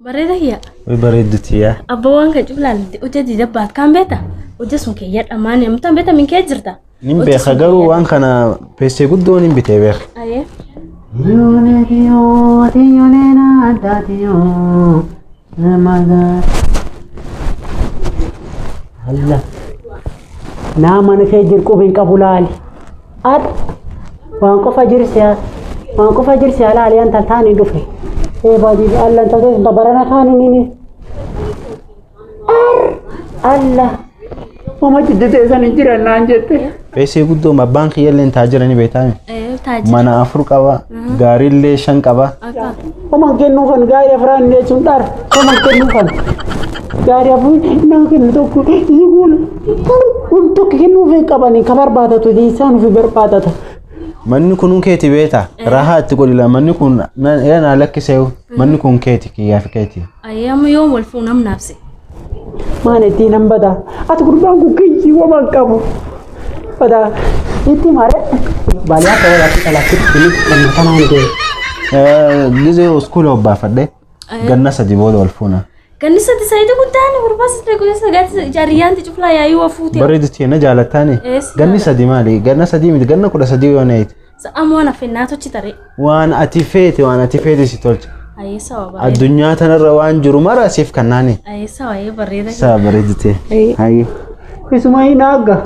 Bareeda kiyya. Way bareedduti yaa. Abba waan kan cuflaalte hojja didabbaat kaan beekta? Hojja sun keeyyadha maani amtaan beekta min kee jirta? Nin beeka garuu waan kana peessee guddoo nin bitee beeka. Ayee. Allah. Naa mana kee jiru quba hin qabu laali. Ad waan qofa jirsi waan qofa jirsi laali an taani dhufe. Ee baadii Allah taatee barana kaani nini. Allah. Mama jiddite san hin jiran naan jette. Peessee guddoo abbaan kiyyallee taajira ni beektaami. Ee taajira. Mana 4 qaba gaariillee 5 qaba. Akka. Oma kennuufan gaarii afraan jechuun dhar. Oma kennuufan. Gaarii afur naan kennu tokko yiguun kun tokko kennuuf hin qabani ka barbaadatu isaan ofi barbaadata. Manni kun keeti beekta. Rahaa itti godhila manni kun na lakkisee manni kun keeti kiyyaaf keeti. Ayee amma yoom wal fuunam naafse. Maan ittiin nan badaa. Ati gurbaan kun kiyyii waan qabu. Badaa itti mare. Baaliyaa ta'uu laatti dhalaatti kan kanaan ga'e. Gizee uskuula obbaafadhe ganna 3 booda wal fuuna. Ganni sadi saayita guddaan gurbaa sadi guddaan sadi jaariyyaanti cuflaa yaayii waa fuute. Bareedutti na jaalattaani. Ganni 3 maali? Ganna 3 miti ganna 13 yoo na'eeti. Amma waan affeennaa tochi taree. Waan ati feete si tolcha. Ayee sawa bareeda. Addunyaa tanarra waan jiru mara siif kannaani. Ayee sawa ayee bareeda. Sawa bareedutti. Hayyee. Isuma hin agga.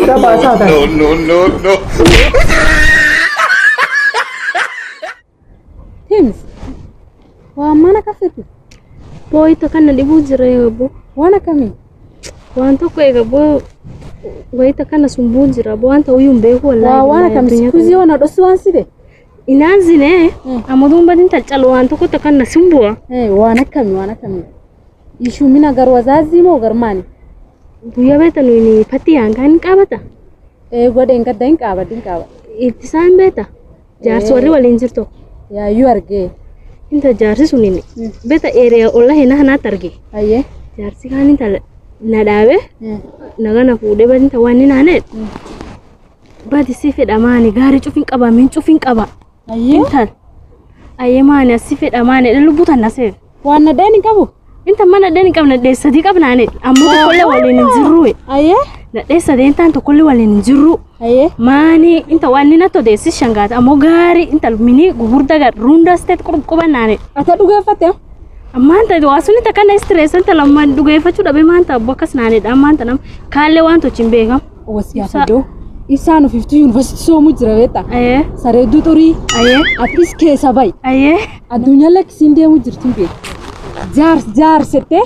Taphaa isaa ta'e. No, no, no. Tims. Waan mana kaffetu. Booyita kan na dhibuu jira eegaboo. Waan akkamii? Waan tokko eegaboo wayita kana sumbuu jira boo waan ta'uu hin beeku wallaahi. Waan akkamii? Kuzii waan dhossu waan sibe. Inaan zinee amma duuba calcalu waan tokko takka na sumbu'a. Waan akkamii waan akkamii? Ishuu mina gar wazaazii moo gar maali? Guyyaa beekta nuyi patti yaankaan hin qabata. Godhe hin gadda hin qaabadhi hin qaaba. Ittisaan beekta. Jaarsi warri waliin jirtu. Yaayyuu argee. Inta jaarsi sun inni beekta eeriyaa olla hin hanaatti arge. Ayyee. Jaarsi kaan inta na dhaabe naga na fuudhee bati inta waan inni naanee. Bati si fedha maani gaarii cufin qaba min cufin qaba. Ayyee. Intal ayyee maani asi fedha maani lubbuu tan nasee. Waan nadeen hin qabu. Inta mana nadeen hin qabne nadhee 3 qabnaane ammoo tokkollee waliin hin jirru. Ayyee. Nadhee 3 taan tokkollee waliin hin jirru. Ayyee. Maani inta waan inni natti odeessi shangaata ammoo gaarii inta mini gugurdaa gar ruunda steet qubannaane. Ata dhugeeffatte? Ammaan ta'e waa suni takka na stress inta lammaan dhugeeffachuu dhabe maan ta'a akkas naanedha ammaan ta'e kaallee waan tochi hin beekam. Wasiyaafadoo. Ibsaan ofiiftuu yuunivarsiitii soomuu jira beektaa? Ayyee. Sareedduu xurii. Ayyee. Atis keessa bayi. Ayyee. Addunyaa lakkisiin deemuu jirtu hin beektu. Jaars jaarsette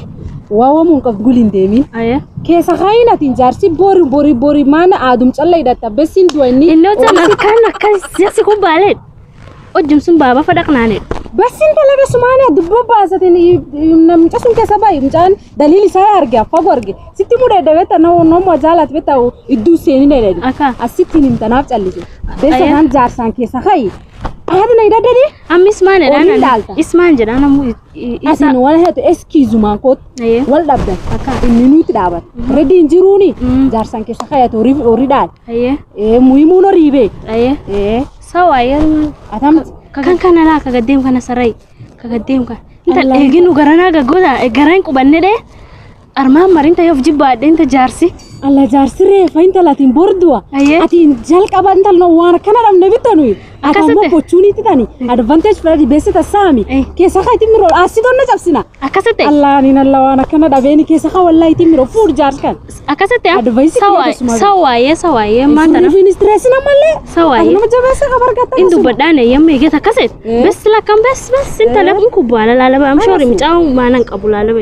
waa wamuun qabdu guliin deemin. Ayyee. Keessa kaayin atiin jaarsi bori bori bori maana aadum calla hidhatta bessiin du'a inni. Inni hojjan akkaan akkas jasi kun baalee. Hojjum sun baaba fadhaqnaanedha. Bessiin dalaga sumaana dubba baasatiin namicha sun keessa bayi mucaan daliil isaa arge fagoo arge sitti mudee beekta nama jaalaat beekta iddoo seenii dheedhe. Akka. Asittiin himtanaaf callise. Beessa kan jaarsaan keessa kaayi. Aadna hidhadhani. Amma ismaan Horiin jedhaan dhaalta. ismaan jedhaan ammoo Asiin wal heetu eskiizumaan kootu Ayyee. wal dhabdan. Akka. Inni nuti dhaabata. Reedi hin jiruuni jaarsaan keessa kaayatu horii dhaal. Ayyee. Muhimuun horii bee. Ayyee. Sawa ayyee. Atamti. Kan kana laa kagaddeem kana sarai kagaddeem kana. Inta eeginu garanaa gaggoota garaan qubanne dhee armaan marinta yoof jibbaadhe inta jaarsi. Alla jaarsi reeffa intalatiin borduwa. Ayyee. Atiin jalqaba intalno waan akkana dhabne bitta nuyi. Ati ammoo Akkasitti? bochuunitti tani advantage fudhati beessita saami. Keessa kaa itti miroo asitonna cabsina. Akkasitti? Allaaniin alla waan akkana dhabeeni keessa kaa wallaa itti miroo fuudh jaarsi kan. Akkasitti? Advice kiyya tasuma. Sawaayee sawaayee maan tana. Surriifiin stressina mallee. Sawaayee. Ati nama jabeessa qaba argatta. In dubbadhaan eeyyamma eegata akkasit. Bes lakkan bes bes intala kun kubbaala laalaba amshoori mucaan maanan qabu laalaba.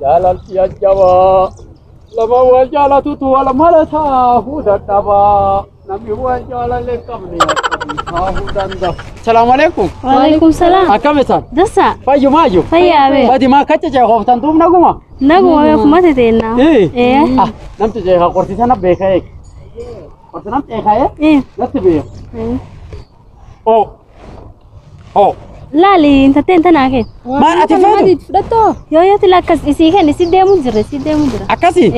Jaalalti ajjabaa lama wal jaalatutu wal mala taahuu dadhabaa namni wal jaalalee qabne taahuu danda'a. Salaamu alaikum. Waalaikum salaam. Akkam isaan? Dasa. Fayyumaayyuu. Fayyaa bee. Badi maa kacha cee hooftan duub naguma. Naguma bee kuma teteennaa. Ah namti cee qorti sana beeka eeg. Qorti nam ceekaa eeg. Natti beeka. Oo. Oo. Laali intatteen tanaa kee. Maal ati feetu? Fudhattoo? Yoo yoo tila akkas isii kenni si deemu jira si deemu jira. Akkasii?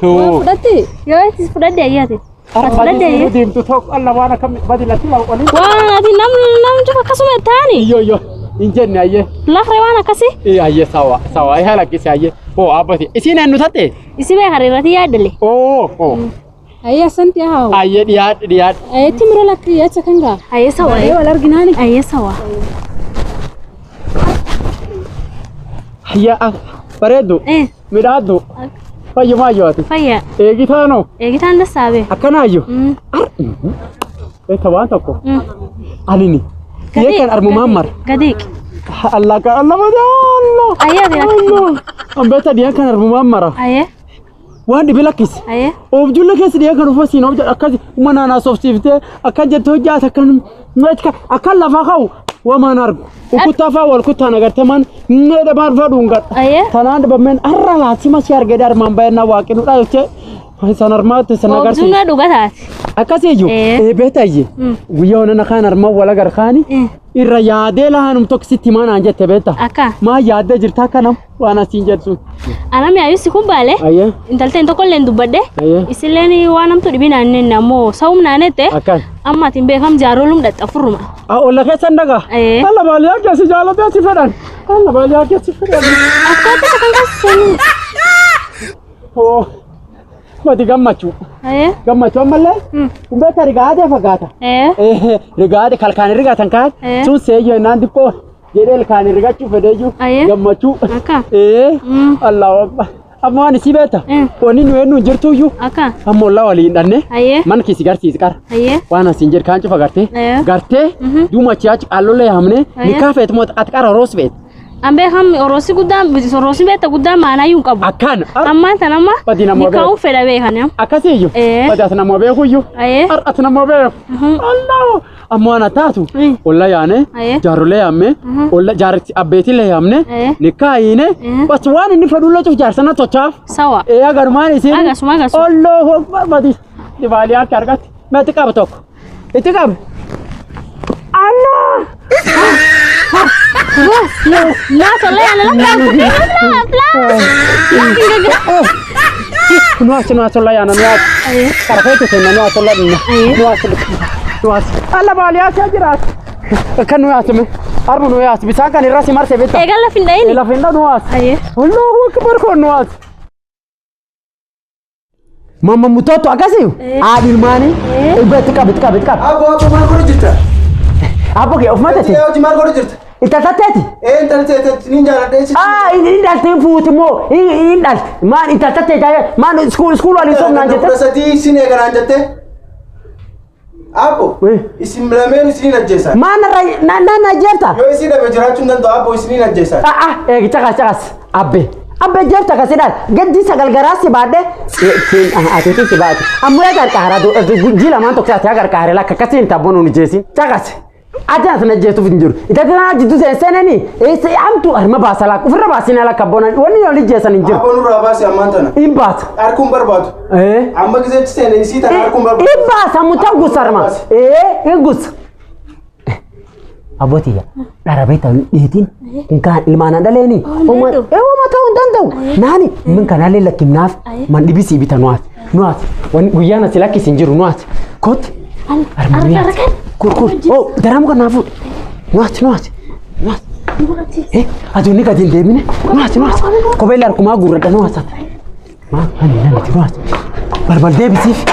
Waa fudhatti? Yoo itti fudhadhe ayyaate. Ati fudhadhe ayyee. Deemtu tokko alla waan akkam badi latti laa olii. Waan ati nam nam cufa akkasuma taani. Yoo yoo. Hin jenne ayyee. Lafre waan akkasii. Ee ayyee sawa sawa ee lakkisi ayyee. Oo abbati isiin eenyu taate? Isi bee hariirratti yaaddale. Oo oo. Ayyee asanti haa. Ayyee dhiyaadhe dhiyaadhe. Ayyee timiro lakki acha kanga. Ayyee sawa. Ayyee wal arginaani. Ayyee sawa. Ayyee bareeddu. Midhaaddu. Fayyumaa yooti. Fayya. Eegitaanoo. Eegitaan dassaabe. Akkanaayyuu. Beekta waan tokko. Anini. Yeekan armumaan mara. Gadiiq. Allah ka Allah Allah. Ayyee Allah. Ambeeta dhiyaa kan armumaan mara. Ayyee. Waan dhibe lakkisi. Ayyee. Oobjulle keessa dhiyaa kan uffata siin oobjaa akkas mana naas obsiiftee akka jettu hojjaata akkan akkan lafaa ka'u wamaan argu. Ukuttaa fa'aa wal kuttaan agartee man meedha maal fa'aa dhuungadha. Ayyee. Tanaan dhibameen har'a laasima si argee armaan baay'inaa waaqinu dha jettee san armaatti san agarsiisa. Oobjuun dhuga taate. Akkasiyyuu beekta iyyee guyyaa onana kaan armaan wal agar kaani irra yaadee laanum tokkisitti maanaan jette beekta. Akka. Maa yaaddee jirta akka nam waan asiin jettu. Anam yaayu si kun baale. Ayyee. Intalteen tokkolleen dubbadhe. Ayyee. Isilleen waan namtu dhibi naanneen ammoo sa'um naanette. Akkan. Amma atiin beekam jaarolum dhaxxafuruma. Olla keessan dhagaa. Alla baaliyaa keessi jaalatee si fedhan. Alla baaliyaa keessi fedhan. Akkaata kan keessan. Oo. Mati gammachuu. Gammachuu ammallee. Kun beekta rigaatee fagaata. Rigaatee kalkaan rigatan kaan. Sun seeyyoo innaan xiqqoo jedhee ilkaan rigachuu fedheeyyuu. Gammachuu. Akka. Allahu akbar. Amma waan isii beekta. Wanni nu eenyu hin jirtuyyuu. Akka. Amma ollaa waliin dhanne. Mana keessi garsiisi qara. Waan asiin jedhu kaan cufa gartee. Gartee duuma achi achi qaallolee yaamne. Nikaa feetu moo ati qara roos feet. Ambee ham oroosi guddaan oroosi beekta guddaan maanaayyuu hin qabu. Akkaan. Ammaan tan amma. Badi nama beeku. Nikaa'uun fedha beekan. Akkasiyyuu. Badi ati nama beekuyyuu. Ati nama beeku. Allahu. Amma waan taatu. Olla yaane. Jaarrolee yaamne. Olla jaarsi abbeetilee yaamne. Nikaayiine. Bas waan inni fedhullee cuf jaarsana tochaaf. Sawa. Ee agarumaan isiin. Agasuma agasuma. Allahu badi. Dibaaliyaa akka argatti. Meetti qaba tokko. Itti qabe. Allah. No, solo ya no No, solo ya no. Perfecto, no, solo no. No, alla baaliyaa si jiraat. Kan nu yaasime. Arbu nu yaas. Bisaan kan irraa si marse beekta. Eegaa lafin dhayini. Lafin dha nu yaas. Allahu akbar kun nu yaas. Mama mtoto akkasii? Haadhi ilmaanii. Itti qabi itti qabi itti qabi. Abbo abbo maal godhu jirta? Abbo kee of matati? Hojii maal godhu jirta? Intaltatteeti? Ee intalteeti niin jaaladha. Ah inni dhalteen fuuti moo inni dhalte maan intaltattee jaayee maan iskuul waliin somnaan jette? Kudha sadii isin eeganaan jette. Abbo isin lameen isiniin ajjeesan. Maan naan ajjeefta? Yoo isin dhabe jiraachuu hin danda'u abbo isiniin ajjeesan. Ah ah eegi caqas caqas abbe. Abbe jeefta kasidhaan gaddi sagal garaa si baadhe atiitiin si baate ammoo yaa gargaara jii lamaan tokko ati yaa gargaare lakka akkasiin tabboon nu jeesin caqas. Ati asna jeetuuf hin jiru. Itti na jidduu seenanii amtu harma baasa lakka ofirra baasina lakka boona wanni oli jeesan hin jiru. Abbo nurraa baase ammaan tana. Hin baasa. Harkuun barbaadu. Amma gizeetti seene isii tana harkuun barbaadu. Hin baasa mucaan gusa harma. Hin gusa. Abbootii dharabee ta'uu dhiitiin kun kaan ilmaan dhaleeni. Uummata ta'uu hin danda'u. Naani min kanaallee lakkifnaaf man dhibisii bita nuwaati. Nuwaati guyyaan asi lakkis hin jiru nuwaati. Kootti. Armaan Kur kur. Oh daramu kan naafu. Nuwaati nuwaati. Nuwaati. Aduun gadi hin deemine. Nuwaati nuwaati. Kophee harkumaa guurradha nuwaati. Maa ani namatti nuwaati. Balbal deebisiif.